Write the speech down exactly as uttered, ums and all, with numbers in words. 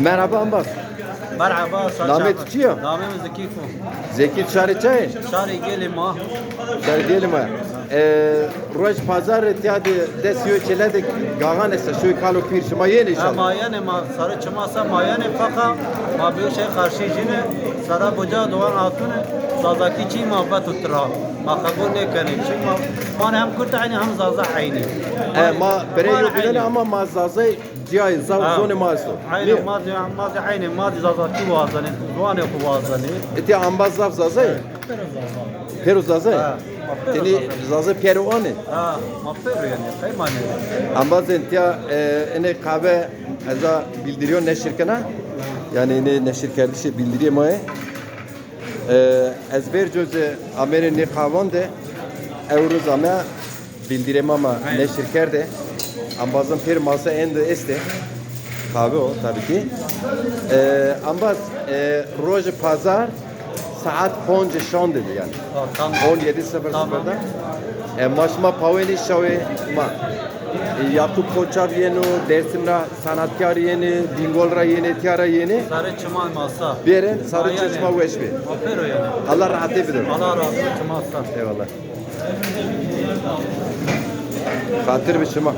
Merhaba ambaz. Merhaba, sağ Namê çağı. tu çi ya? Namê mi Zekî Fo. Zekî, şarê çayê? Şarê Gelê ma. Şarê Gelê ma. E, roj pazar tîya de des yo çêle de gaxan esta, şoy kalo pîr, şima yenê Ha, inşallah. ma yenê ma, sarı çima sa ma yenê, faqa ma bir şey karşı jine, sara buca doğan hatune, Zazakî çi ma betu tira. Ma qebul nêkenê. Çi ma, ma hem Kurd aynı hem Zaza aynı. E, ma bire Ma yo bilene aynı. Ama ma Zazay ciyayê, zaf Ha. zonê ma esto. Aynı, ma zî, ma zî aynı, ma zî Zazakî wazanê, ziwanê xo wazanê. Etîya ambaz zaf Zazay? Pêro Zazay? Ha, ma pêro Tenî Zazay. Zazay pêro anê? Ha, ma pêro yani, qeymanê. Ambazên tîya, e, enê qave eza bildiriyo neşir kena. Yani enê neşirkerdişê bildiriyê ma yê. E, ez verco zî amêrê nê qavan de, ewro zî ame bildirê ma ma neşir kerde. Ambazin pêr masa ende estê. Qave o tabii ki. E, ambaz, e, rojê pazar saat poncê şan de yani. Ha, tamam. On yedi sıfır sıfırda. E, ma şima pawênê şawê ma. E, Yakup Koçak yeno, Dersim ra sanatkar yenê, Bingol ra yenê, tîya ra yenê. Sarı çiman masa. Bêrên, sarı Aynen. Çeşma weş bê. Ma pêro yani. Allah rahatê bido. Allah razı olsun, çiman sa. Eyvallah. Xatir bi şima.